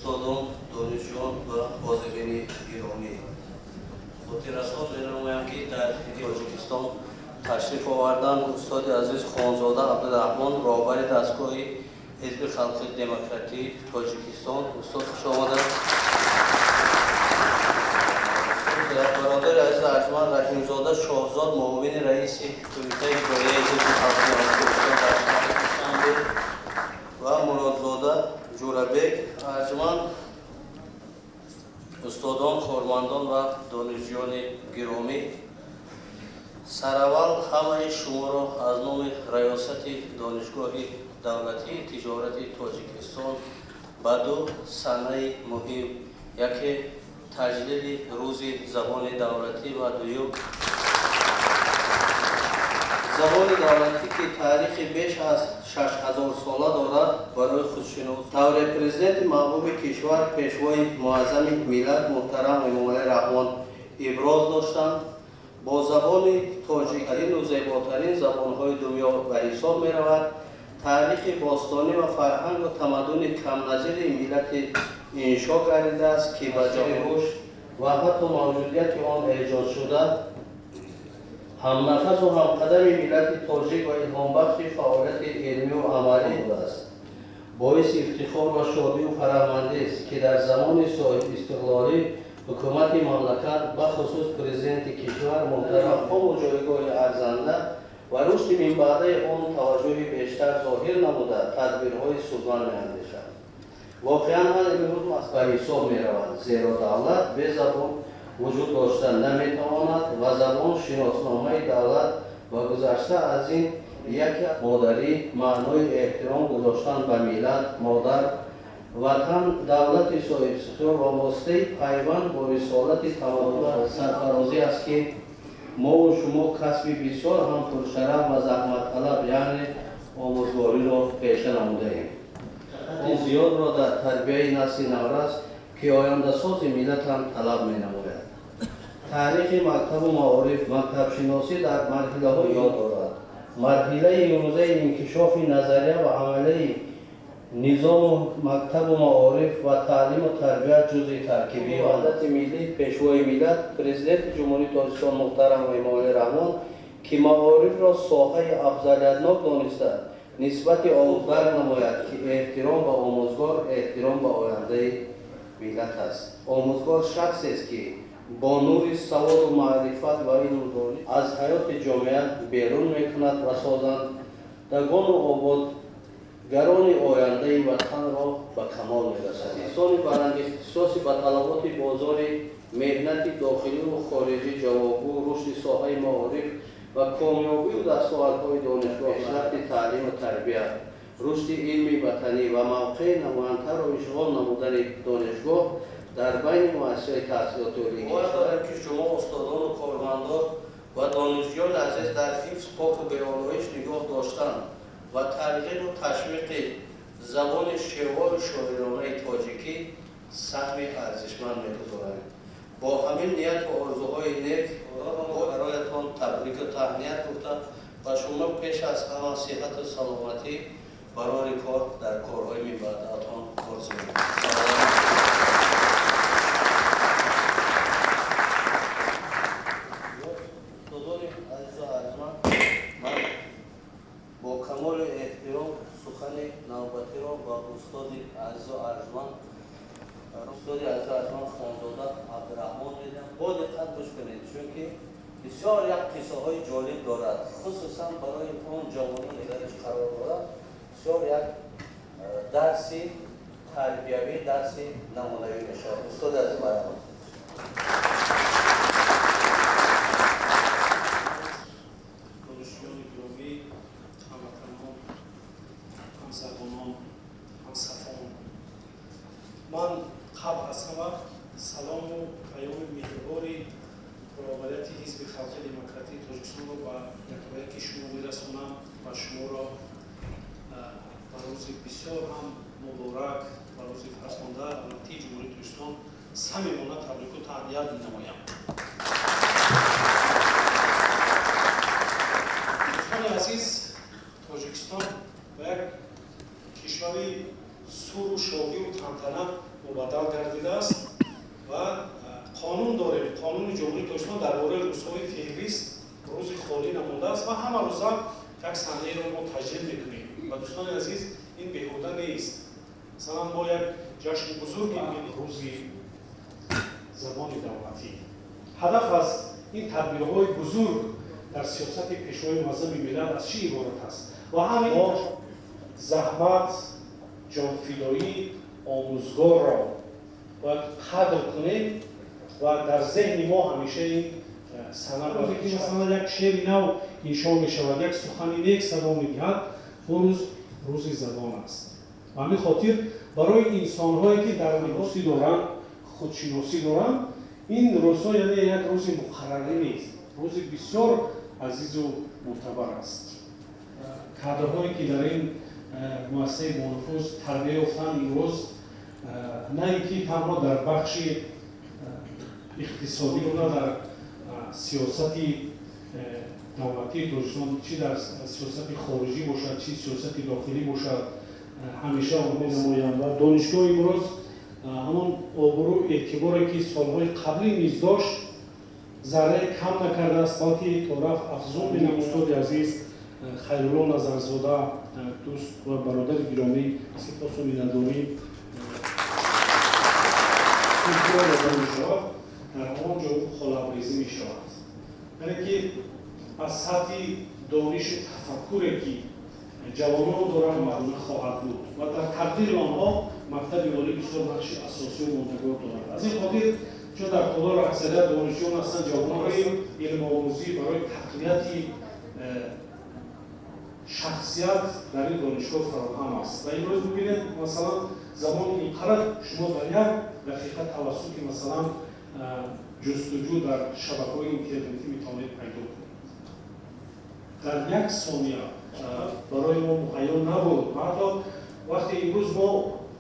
Устодон, донишҷӯён ва ҳозирини гиромӣ, хотиррасон менамоям, ки дар Тоҷикистон ташриф оварданд устоди азиз Хонзода Абдураҳмон, роҳбари дастгоҳи Ҳизби Халқи Демократии Тоҷикистон. Устод, хуш омадед. Бародари азиз арҷманд Раҳимзода Шоҳзод, муовини раиси Кумитаи иҷроияи Ҳизби Халқи Демократии Тоҷикистон дар шаҳри Душанбе, ва Муродзода Ҷӯрабек. Арҷманд устодон, кормандон ва донишҷӯёни гиромӣ, сараввал ҳамаи шуморо аз номи Раёсати Донишгоҳи давлатии тиҷорати Тоҷикистон ба ду санаи муҳим, яке таҷлили Рӯзи забони давлатӣ ва дуюм забони давлатӣ, ки таърихи беш аз 6000 сола дорад, барои худшинос тавре Президенти маҳбуби кишвар, Пешвои муаззами миллат муҳтарам Эмомалӣ Раҳмон иброз доштанд, бо забони тоҷиктарину зеботарин забонҳои дунё ба ҳисоб меравад, таърихи бостонӣ ва фарҳангу тамаддуни камназири миллати иншо гардидааст, ки ба ҷои рушд ва ҳатто мавҷудияти он эҷод шуда, ҳамнафасу ҳамқадами миллати тоҷик ва илҳомбахши фаъолияти илмию амалӣ будааст. Боиси ифтихор ва шодию фараҳмандист, ки дар замони соҳибистиқлолӣ ҳукумати мамлакат, бахусус Президенти кишвар муҳтарам мақому ҷойгоҳи арзанда ва рушди минбаъдаи он таваҷҷӯҳи бештар зоҳир намуда, тадбирҳои судманд меандешад. Воқеан ҳам имрӯз ба ҳисоб меравад, зеро давлат бе забон вуҷуд дошта наметавонад ва забон шиносномаи давлат ва гузашта аз ин яке модарӣ, маънои эҳтиром гузоштан ба миллат, модар ватан, давлати соҳибистиқлол ва воситаи пайванд бо рисолати тамаддун сарфарозӣ аст, ки мову шумо касби бисёр ҳам пуршараф ва заҳматталаб, яъне омӯзгориро пеша намудаем. Зиёдро дар тарбияи насли наврас, ки ояндасози миллатам, талаб менамояд. Таърихи мактабу маориф, мактабшиносӣ дар марҳилаҳо ёд дорад. Марҳилаи имрӯзаи инкишофи назария ва амалии низому мактабу маориф ва таълиму тарбия ҷузъи таркибии ваҳдати миллӣ, Пешвои миллат, Президенти Ҷумҳурии Тоҷикистон муҳтарам Эмомалӣ Раҳмон, ки маорифро соҳаи афзалиятнок дониста, нисбати омӯзгар намояд, ки эҳтиром ба омӯзгор эҳтиром ба ояндаи миллат аст. Омӯзгор шахсест, ки бо нури саводу маърифат ва илму дониш аз ҳаёти ҷомеа берун мекунад ва созандагону ободгарони ояндаи ватанро ба камол мерасонад. Инсони баландихтисоси ба талаботи бозори меҳнати дохиливу хориҷӣ ҷавобгӯ, рушди соҳаи маориф ва комёбию дастовардҳои донишгоҳ, пешрафти таълиму тарбия, рушди илми ватанӣ ва мавқеи намоянтарро ишғол намудани донишгоҳ дар байни муассисаи таҳсилоти олии бовар дорем, ки шумо, устодону кормандон ва донишҷӯёни азиз, дар ҳифз, поку беолоиш нигоҳ доштан ва тарғибу ташвиқи забони шевою шоиронаи тоҷикӣ саҳми арзишманд мегузоранд. Бо ҳамин нияту орзуҳои нек бароятон табрику таҳният гуфта, ба шумо пеш аз ҳама сиҳату саломатӣ, барори кор дар корҳои минбаъдаатон орзу менамоям. Устодони азизу арҷманд, ман бо камоли эҳтиром сухани навбатиро ба устоди азизу арҷманд, устоди азизу арҷманд Хонзода Абдураҳмон медиҳам. Бо диққат гӯш кунед, чунки бисёр як қиссаҳои ҷолиб дорад, хусусан барои он ҷавононе дараш қарор дорад. Бисёр як дарси тарбиявӣ, дарси намунавӣ мешавад. Устоди азиз, марҳамат. Донишҷӯёни гиромӣ, ҳамватанон, ҳамзабонон, ҳамсафон, ман қабл аз ҳама салому паёми меҳрубори роҳбарияти Ҳизби Халқи Демократии Тоҷикистонро ба якояки шумо мерасонам ва шуморо ба рӯзи бисёр ҳам муборак, ба рӯзи фархунда давлатии Ҷумҳурии Тоҷикистон самимона табрику таҳният менамоям. Дӯстони азиз, Тоҷикистон ба як кишвари суру шоҳию тантана Мубаддал гардидааст ва қонун дорем. Қонуни Ҷумҳурии Тоҷикистон дар бораи рӯзҳои феҳрист рӯзи холӣ намондааст ва ҳама рӯза як санаеро мо таҷлил мекунем. Ва, дӯстони азиз, ин беҳуда нест. Масалан, мо як ҷашни бузурги рӯзи забони давлатӣ. Ҳадаф аз ин тадбирҳои бузург дар сиёсати Пешвои Муаззами миллат аз чӣ иборат аст? Ва ҳамин заҳмат, ҷонфидоӣ омӯзгорро бояд қадр кунем ва дар зеҳни мо ҳамеша ин сана. Ки масалан, як шеъри нав иншо мешавад, як сухани нек садо медиҳад, он рӯз рӯзи забон аст. Ба ҳамин хотир барои инсонҳое, ки дар дӯстӣ доранд, худшиносӣ доранд, ин рӯзҳо, яъне як рӯзи муқаррарӣ нест, рӯзи бисёр азизу мӯътабар аст. Кадрҳое, ки дар ин муассисаи бонуфуз тарбия ёфтанд, имрӯз на ин ки танҳо дар бахши иқтисодӣ, на дар сиёсати давлатии Тоҷикистон, чӣ дар сиёсати хориҷӣ бошад, чӣ сиёсати дохилӣ бошад, ҳамеша онҳо намоянд. Ва донишгоҳ имрӯз ҳамон обрӯ, эътиборе, ки солҳои қаблӣ низ дошт, заррае кам накардааст, балки торафт афзун менамояд. Устоди азиз Хайрулло Назарзода, дӯст ва бародари гиромӣ, сипосу миннатдорӣ дода мешавад. Дар он ҷо холабрезӣ мешавад, яъне ки аз сатҳи донишу тафаккуре, ки ҷавонон доранд, маълума хоҳад буд ва дар тақдири онҳо мактаби олӣ бисёр нақши асосию мондагор дорад. Аз ин хотир, чун дар толор аксарият донишҷӯён ҳастанд, ҷавонони илмомӯзӣ барои тақвияти шахсият дар ин донишгоҳ фароҳам аст. Ва имрӯз бибинед, масалан, замони ин қадар шумо дар як дақиқа тавассути, масалан, ҷустуҷӯ дар шабакаҳои интернетӣ метавонед пайдо кунед дар як сония. Барои мо муҳайё набуд. Ҳатто вақте имрӯз мо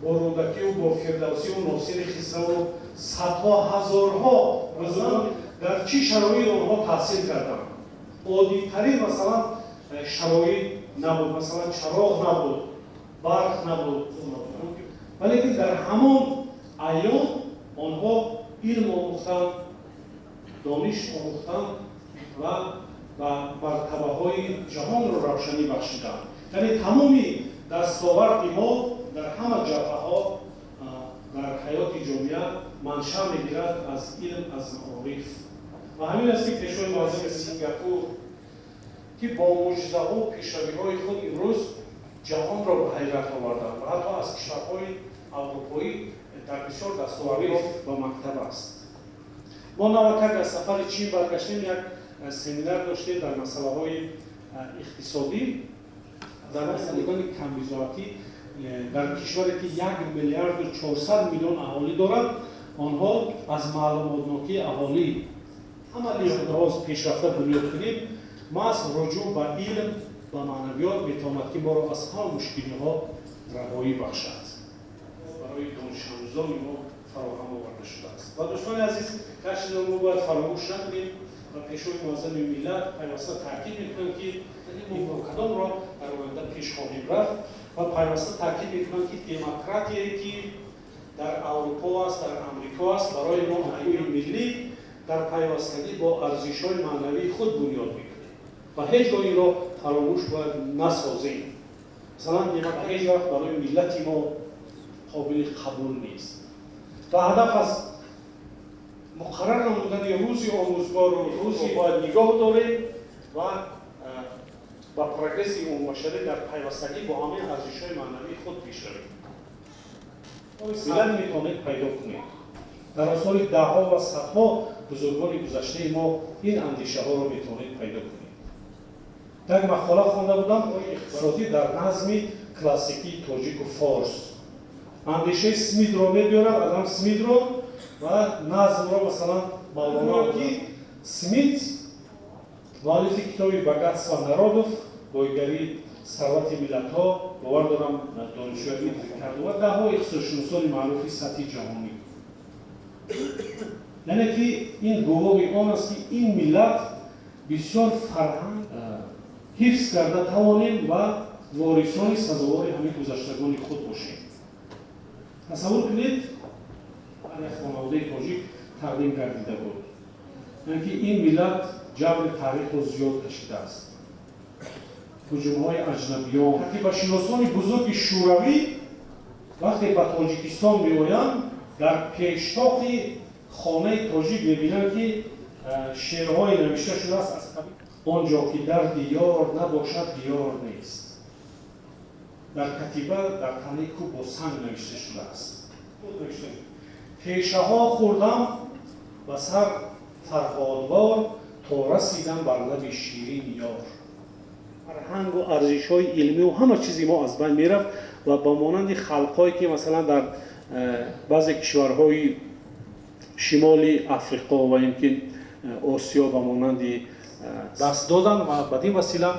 бо Рӯдакию бо Фирдавсию Носири Хисраву садҳо, ҳазорҳо бузургон дар чӣ шароит онҳо таҳсил карданд, оддитарин, масалан, шароит набуд, масалан, чароғ набуд, барқ набуд, валекин дар ҳамон айём онҳо илм омӯхтанд, дониш омӯхтанд ва ба мартабаҳои ҷаҳонро равшанӣ бахшиданд. Яъне тамоми дастоварди мо дар ҳама ҷабҳаҳо дар ҳаёти ҷомеа маншаъ мегирад аз илм, аз маориф. Ва ҳамин аст, ки Пешвои Муаззами Сингапур, ки бо мӯъҷизаҳо, пешравиҳои худ имрӯз ҷаҳонро ба ҳайрат оварданд ва ҳатто аз кишварҳои аврупоӣ дар бисёр дастовардҳо ба мактаб аст. Мо навакак аз сафари Чин баргаштем, як семинар доштем дар масъалаҳои иқтисодӣ. Дар масъалагони камбизоатӣ дар кишваре, ки 1 миллиарду 400 миллион аҳолӣ дорад, онҳо аз маълумотнокии аҳолӣ ҳама лиҳоз пешрафта бунёд кунем. Маҳз руҷӯъ ба илм, ба маънавиёт метавонад, ки моро аз ҳама мушкилиҳо раҳоӣ бахшад. Барои донишомӯзони мо фароҳам оварда шудааст. Ва, дӯстони азиз, як чизро мо бояд фаромӯш накунем ва Пешвои Муаззами миллат пайваста таъкид мекунанд, ки мо кадом роҳ дар оянда пеш хоҳем рафт, ва пайваста таъкид мекунанд, ки демократияе, ки дар Аврупо аст, дар Амрико аст, барои мо ҳаёи миллӣ дар пайвастагӣ бо арзишҳои маънавии худ бунёд мекунем ва ҳеҷ гоҳ инро фаромӯш бояд насозем. Масалан, ҳеҷ вақт барои миллати мо қобили қабул нест. Ва ҳадаф аз муқаррар намудани рӯзи омӯзгору рӯзи бояд нигоҳ дорем ва ба прогресси умумбашарӣ дар пайвастагӣ бо ҳамаи арзишҳои маънавии худ пешравем. Миллат метавонед пайдо кунед. Дар осори даҳҳо ва садҳо бузургони гузаштаи мо ин андешаҳоро метавонед пайдо кунед. Як мақола хонда будам, иқтисодӣ дар назми классикии тоҷику форс. Андешаи Смитро мебиёрад, Адам Смитро, ва назмро, масалан, Мавлоно, ки Смит муаллифи китоби «Богатство народов», бойгарии сарвати миллатҳо, бовар дорам, донишҷӯи карду ва даҳҳо иқтисодшиносони маъруфи сатҳи ҷаҳонӣ. Яъне ки ин гувоҳи он аст, ки ин миллат бисёр фарҳанг ҳифз карда тавонем ва ворисони сазовори ҳамин гузаштагони худ бошем. Тасаввур кунед. Ҳар як хонаводаи тоҷик тақдим гардида буд. Яъне ки ин миллат ҷабри таърихро зиёд кашидааст. Ҳуҷумҳои аҷнабиён, катибашиносони бузурги шӯравӣ вақте ба Тоҷикистон меоянд, дар пештоқи хонаи тоҷик мебинанд, ки шеърҳое навишта шудааст аз қабил: он ҷо ки дарди ёр набошад, диёр нест. Дар катиба дар танаи кӯҳ бо санг навишта шудааст. Тешаҳо хӯрдам ба сар фарҳодвор, то расидам бар лаби ширини ёр. Фарҳангу арзишҳои илмию ҳама чизи мо аз байн мерафт ва ба монанди халқҳое ки масалан дар баъзе кишварҳои шимоли Африқо ва имкин Осиё ба монанди даст доданд ва бад ин васила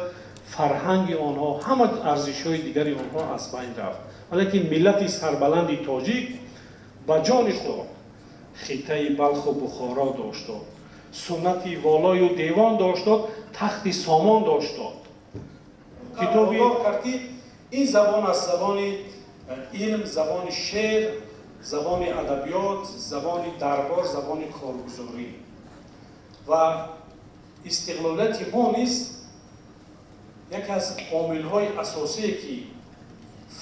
фарҳанги онҳо, ҳама арзишҳои дигари онҳо аз байн рафт. Валекин миллати сарбаланди тоҷик ба ҷони худ хиттаи Балху Бухоро дошт дод, суннати волою девон дошт дод, тахти сомон дошт дод. Китоби кард ки ин забон аз забони илм, забони шеър, забони адабиёт, забони дарбор, забони коргузорӣ ва истиқлолияти мо низ яке аз омилҳои асосие ки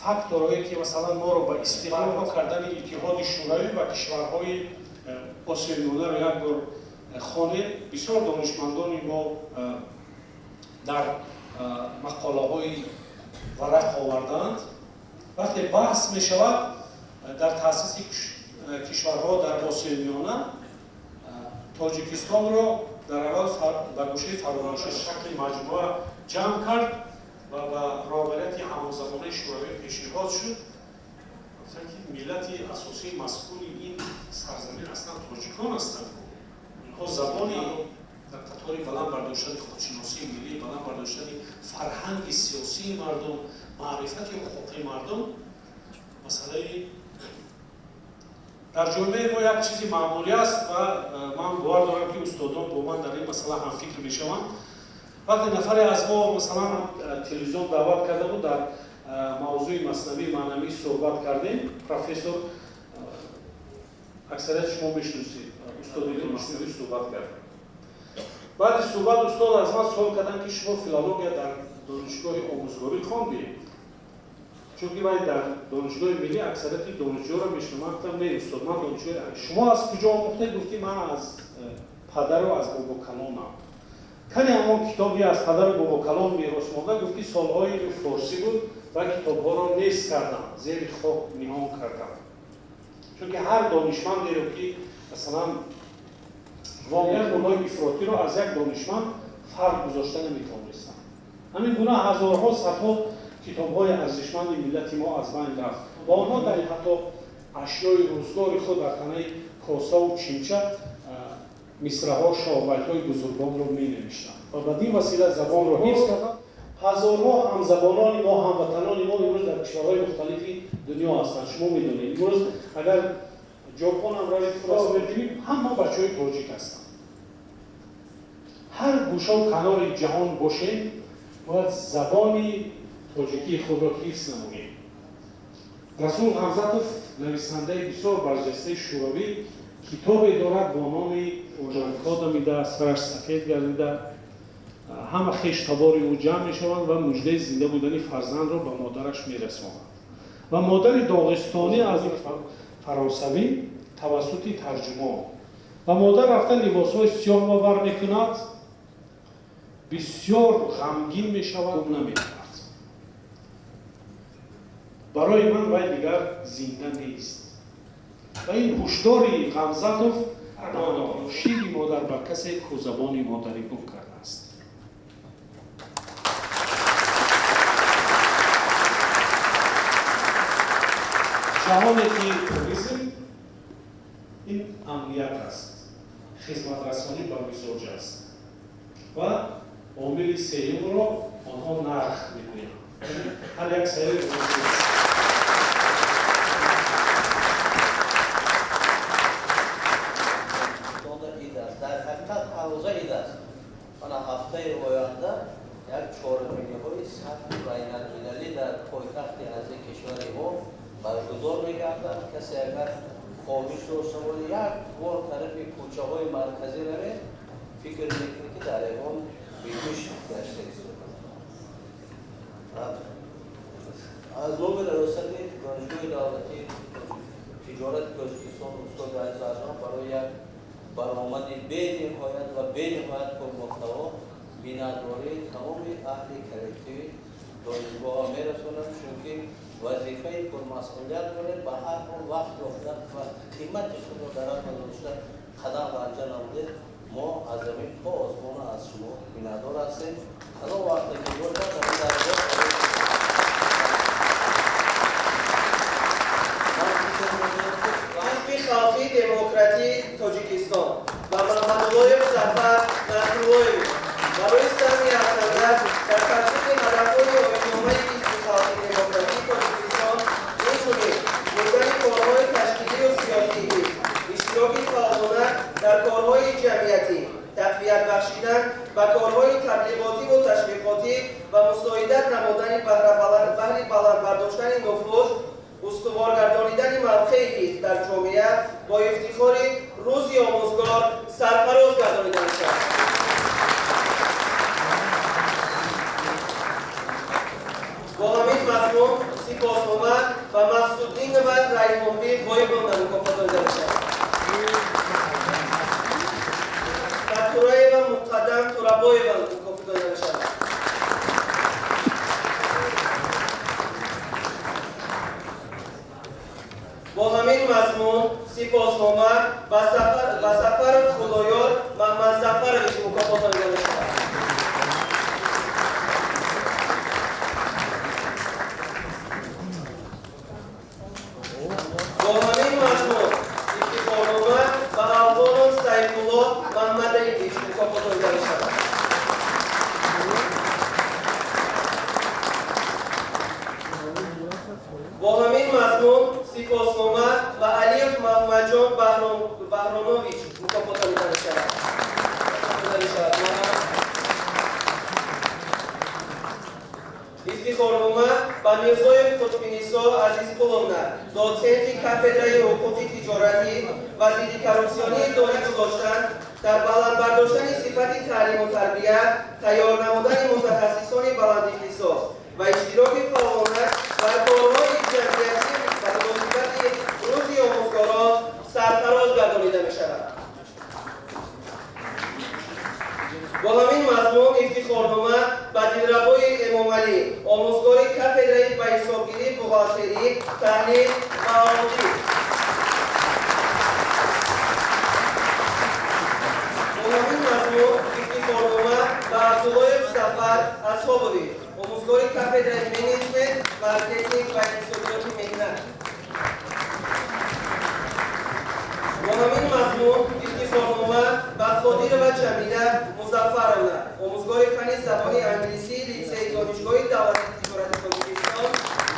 факторҳое ки масалан моро ба истиқлол кардани Иттиҳоди Шӯравӣ ва кишварҳои Осиёи Миёнаро як бор хонед. Бисёр донишмандони мо дар мақолаҳои варақ овардаанд. Вақте баҳс мешавад дар таъсиси кишварҳо дар Осиёи Миёна, Тоҷикистонро дар аввал ба гӯшаи фаромӯшӣ шакли маҷмӯа ҷамъ кард ва ба роҳбарияти ҳамонзамонаи шӯравӣ пешниҳод шуд. Гуфтанд ки миллати асосии маскуни ин сарзамин аслан тоҷикон ҳастанд. Инҳо забони дар қатори баланд бардоштани худшиносии миллӣ, баланд бардоштани фарҳанги сиёсии мардум, маърифати ҳуқуқии мардум масъалаи дар ҷомеаи мо як чизи маъмулӣ аст ва ман бовар дорам, ки устодон бо ман дар ин масъала ҳамфикр мешаванд. Вақте нафаре аз мо масалан телевизион даъват карда буд, дар мавзӯи маснавии маънавӣ суҳбат кардем. Профессор, аксарияти шумо мешиносед, устоди донишгоҳӣ, суҳбат кардем. Баъди суҳбат устод аз ман суол карданд, ки шумо филология дар донишгоҳи омӯзгорӣ хондед, чунки вай дар донишгоҳи миллӣ аксарияти донишҷӯро мешиносам. Гуфтам: не, устод, ман донишгоҳи. Шумо аз куҷо омӯхтед? Гуфт, ки ман аз падару аз бобокалонам. Кане ҳамон китобе аз падару бобокалон мерос монда? Гуфт, ки солҳои форсӣ буд ва китобҳоро нест кардам, зери хок ниҳон кардам. Чунки ҳар донишмандеро ки масалан воқеан онҳои ифротиро аз як донишманд фарқ гузошта наметавонистанд. Ҳамин гуна ҳазорҳо, садҳо китобҳои арзишманди миллати мо аз байн рафт ва онҳо дар ҳатто ашёи рӯзгори худ дар танаи косаву чимча мисраҳо, шоҳбайтҳои бузургонро менавиштанд ва бад ин васила забонро ҳифз карданд. Ҳазорҳо ҳамзабонони мо, ҳамватанони мо имрӯз дар кишварҳои мухталифи дунё ҳастанд. Шумо медонед, имрӯз агар Ҷопон ҳам равед, мебинем, ҳама бачаҳои тоҷик ҳастанд. Ҳар гӯшаву канори ҷаҳон бошем, бояд забони тоҷикии худро ҳифз намоем. Расул Ҳамзатов, нависандаи бисёр барҷастаи шӯравӣ, китобе дорад бо номи ҷонко дамида, сараш сафед гардида, ҳама хештабори ӯ ҷамъ мешаванд ва муждаи зинда будани фарзандро ба модараш мерасонанд ва модари доғистонӣ аз фаронсавӣ тавассути тарҷумон ва модар рафта либосҳои сиёҳ бовар мекунад, бисёр ғамгин мешавад, намекунад. Барои ман вай дигар зинда нест. Ва ин ҳушдори Ғамзатов: шири модар бар касе ку забони модарӣ гум кардааст. Ҷаҳоне ки туризм ин амният аст, хизматрасонӣ ба мизоҷ аст ва омили сеюмро онҳо нарх мегӯянд. Ҳар як сайри ид аст, дар ҳақиқат ҳаррӯза ид аст. Мана, ҳафтаи оянда як чорабиниҳои сатҳи байналмилалӣ дар пойтахти азизи кишвари мо баргузор мегардад. Касе агар Хоҳиш дошта бошед, як бор тарафи кӯчаҳои марказӣ равед, фикр мекунед, ки дар ягон беҳишт гашта истода. Аз номи раёсати Донишгоҳи давлатии тиҷорати Тоҷикистон, устоди азиз арҷманд, барои як баромади бениҳоят ва бениҳоят пурмуҳтаво миннатдории тамоми аҳли коллективи донишгоҳҳо мерасонам, чунки вазифаи пурмасъулият доред, ба ҳар ҳол вақт ёфта ва қимати худро дар ақл дошта қадам ранҷа намудед. Мо аз замин то осмона аз шумо миннатдор ҳастем. Кадом вақте ки бошад, дар ин даргоҳ Ҳизби халқии демократии Тоҷикистон ва Маҳмадуллоев Зафар Насруллоевич барои саҳми арзанда дар татбиқи ҳадафҳои оинномаи Ҳизби халқии демократии Тоҷикистон, инчунин бурдани корҳои ташкилию сиёсии ҳизб, иштироки фаъолона дар корҳои ҷамъиятӣ, тақвият бахшидан ба корҳои таблиғотиву ташвиқотӣ ва мусоидат намудани баҳри баланд бардоштани нуфуз, устувор гардонидани мавқеи ҳизб дар ҷомеа бо ифтихори Рӯзи омӯзгор сарфароз гардонида мешавад. Бо ҳамин мазмун сипоснома ба Мақсуддинова Райҳонбӣ Ғоибовна мукофот дода мешавад. Ба Тураева Муқаддам Турабоева мукофот дода мешавад. Бо ҳамин мазмун сипоснома ба Сафаров Худоёр Маҳмадзафарович мукофот дода мешавад. Бо ҳамин мазмун ифтихорнома ба Афғонов Сайфулло Маҳмадалиевич мукофот дода мешавад. Бо ҳамин мазмун сипоснома ба Алиев Маҳмадҷон Баҳромович мукофот дода мешавад. Ифтихорнома ба Мирзоев Қутбинисо Азизқуловна, дотсенти кафедраи ҳуқуқи тиҷоратӣ ва зидди коррупсионии дониш гузоштан дар баланд бардоштани сифати таълиму тарбия, тайёр намудани мутахассисони баландихтисос ва иштироки фаъолона дар корҳои ҷамъиятӣ ба муносибати Рӯзи омӯзгорон сарфароз гардонида мешавад. Бо ҳамин мазмун ифтихорнома ба Дилрабои Эмомалӣ, омӯзгори кафедраи ба ҳисобгирӣ, бухгалтерӣ, таҳлил ва аудит. Бо ҳамин мазмун ифтихорнома ба Абдуллоев Сафар Асҳобович, омӯзгори кафедраи менеҷмент, маркетинг ва иқтисодиёти меҳнат. Бо ҳамин мазмун ифтихорнома ба Қодирова Ҷамила Музаффаровна, омӯзгори фанни забони англисии литсейи Донишгоҳи давлатии тиҷорати Тоҷикистон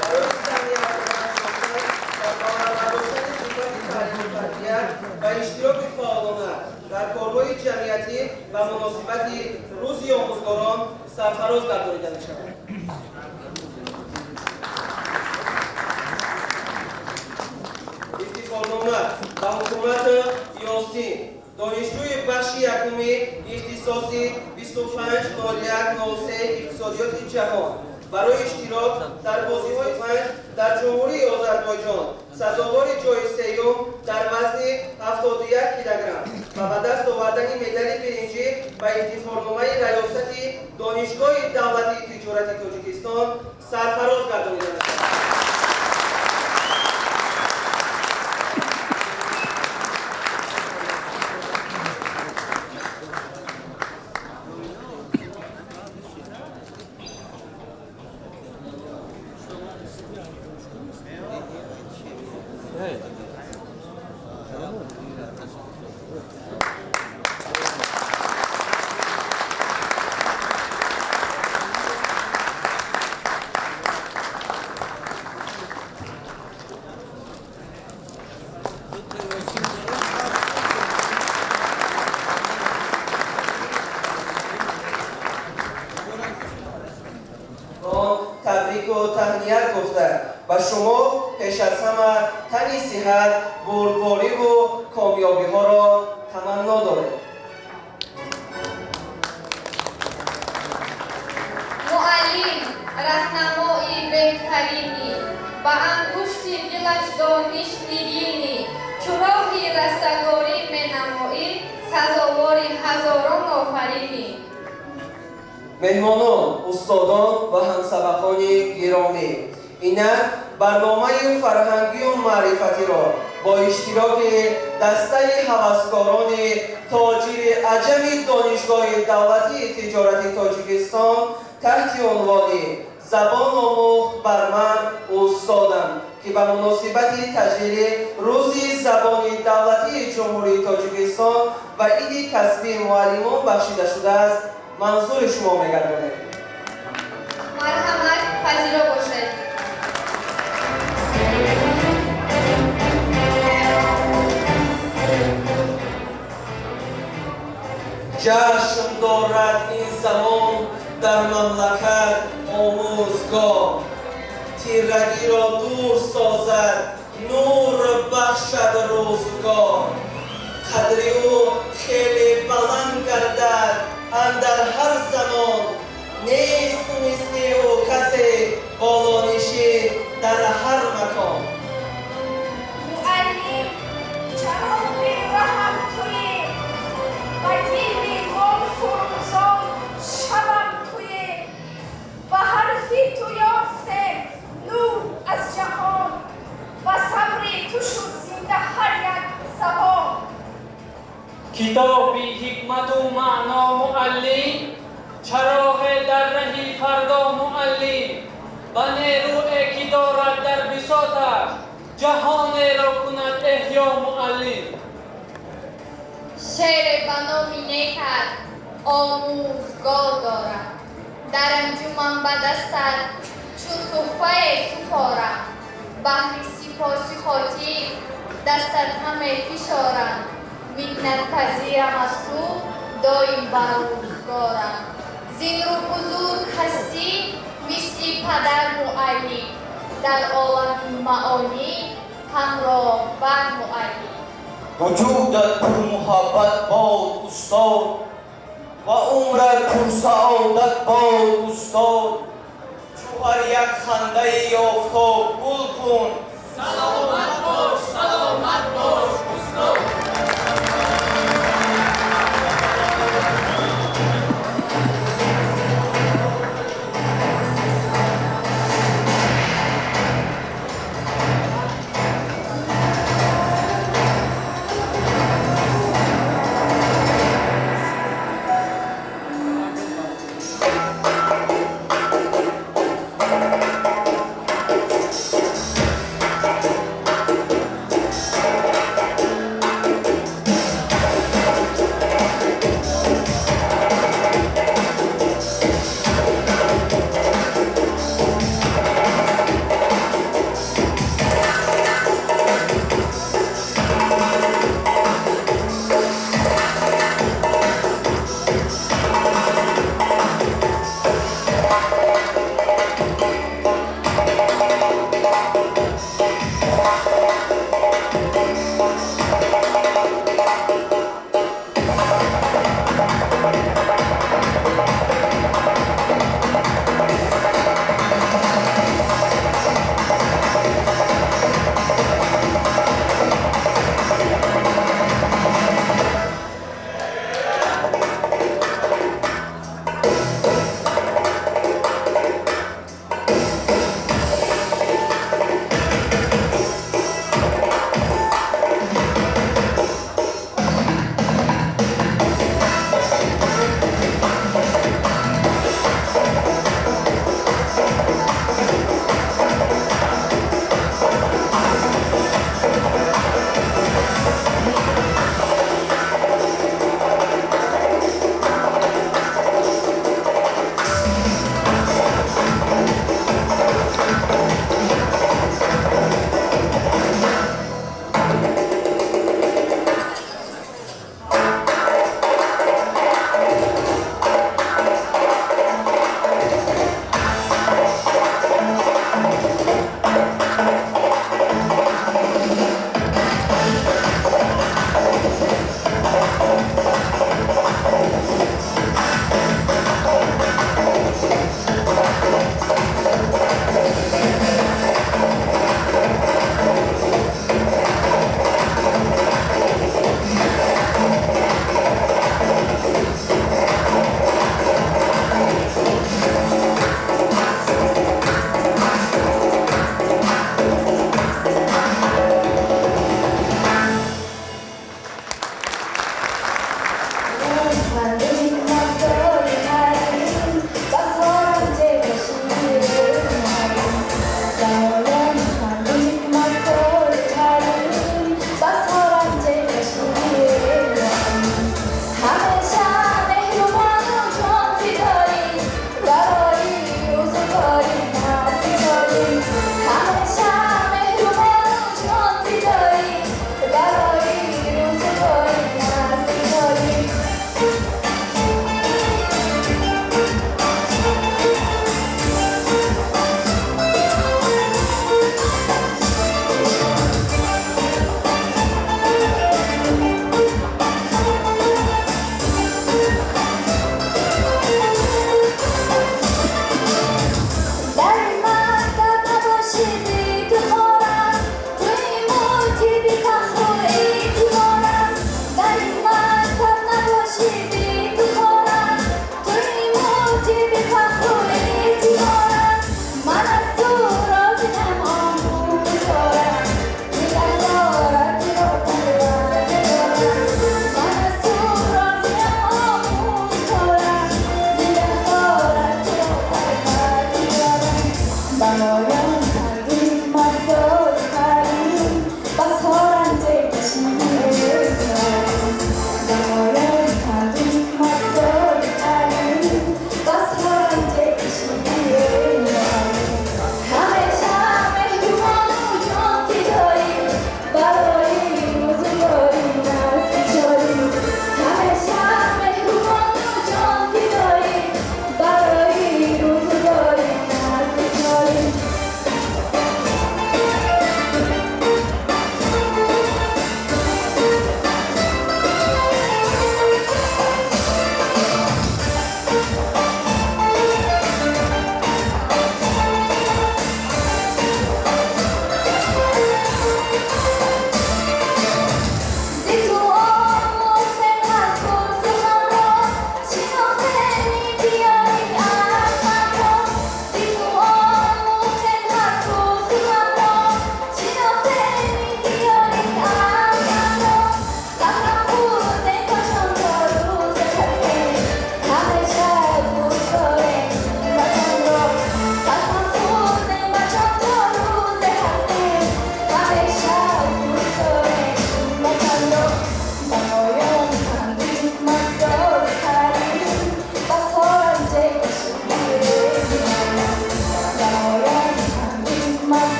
барои саҳми арзанда гузоштан дар баланд бардоштани сифати таълиму тарбия ва иштироки фаъолона дар корҳои ҷамъиятӣ ба муносибати Рӯзи омӯзгорон сарфароз гардонида мешавад. Ифтихорнома ба Ҳукумати Ёсин, донишҷӯи бахши якуми ихтисоси 250103 иқтисодиёти ҷаҳон, барои иштирок дар бозиҳои панҷ дар Ҷумҳурии Озарбойҷон сазовори ҷои сеюм дар вазни 71 килограмм ва ба даст овардани медали биринҷӣ ба ифтихорномаи раёсати Донишгоҳи давлатии тиҷорати Тоҷикистон сарфароз гардонида мешавад. Табрику таҳният гуфта ба шумо. Шумо пеш аз ҳама тани сиҳат, бурдбориву комёбиҳоро таманно дорем. Муаллим раҳнамои беҳтаринӣ, ба ангушти дилаш дониш нигинӣ, чу роҳи растагорӣ менамоӣ, сазовори ҳазорон офаринӣ. Меҳмонон, устодон ва ҳамсабақони гиромӣ, инак барномаи фарҳангию маърифатиро бо иштироки дастаи ҳаваскорони тоҷири аҷами Донишгоҳи давлатии тиҷорати Тоҷикистон таҳти унвони «Забон омӯхт бар ман устодам», ки ба муносибати таҷлили Рӯзи забони давлатии Ҷумҳурии Тоҷикистон ва иди касбии муаллимон бахшида шудааст, манзури шумо мегардонем. Марҳамат, пазиро бошед. Ҷашн дорад ин замон дар мамлакат омӯзгор, тирагиро дур созад, нур бахшад рӯзгор. Қадри ӯ хеле баланд гардад андар ҳар замон, нест мисли ӯ касе болонишин дар ҳар макон. Муаллим, чароғи раҳам туе, ба дили мо фурӯзон шабам туе. Ба ҳарфи ту ёфтем нур аз ҷаҳон, ба сабри ту шуд зинда ҳар як забон. Китоби ҳикмату маъно муаллим, чароғе дар раҳи фардо муаллим, ба нерӯе ки дорад дар бисоташ, ҷаҳонеро кунад эҳё муаллим. Шеъре ба номи некат омӯзгор дорам, дар анҷуман ба дастат чун туҳфае супорам. Баҳри сипоси хотир дастат ҳаме фишорам, миннатпазирам аз ту доим бар рӯзгорам. Зин рӯ бузург ҳастӣ мисли падар муаллим, дар олами маонӣ ҳамроҳ бар муаллим. Вуҷудат пурмуҳаббат бод, устод, ва умрат пурсаодат бод, устод. Чу ҳар як хандаи офтоб гул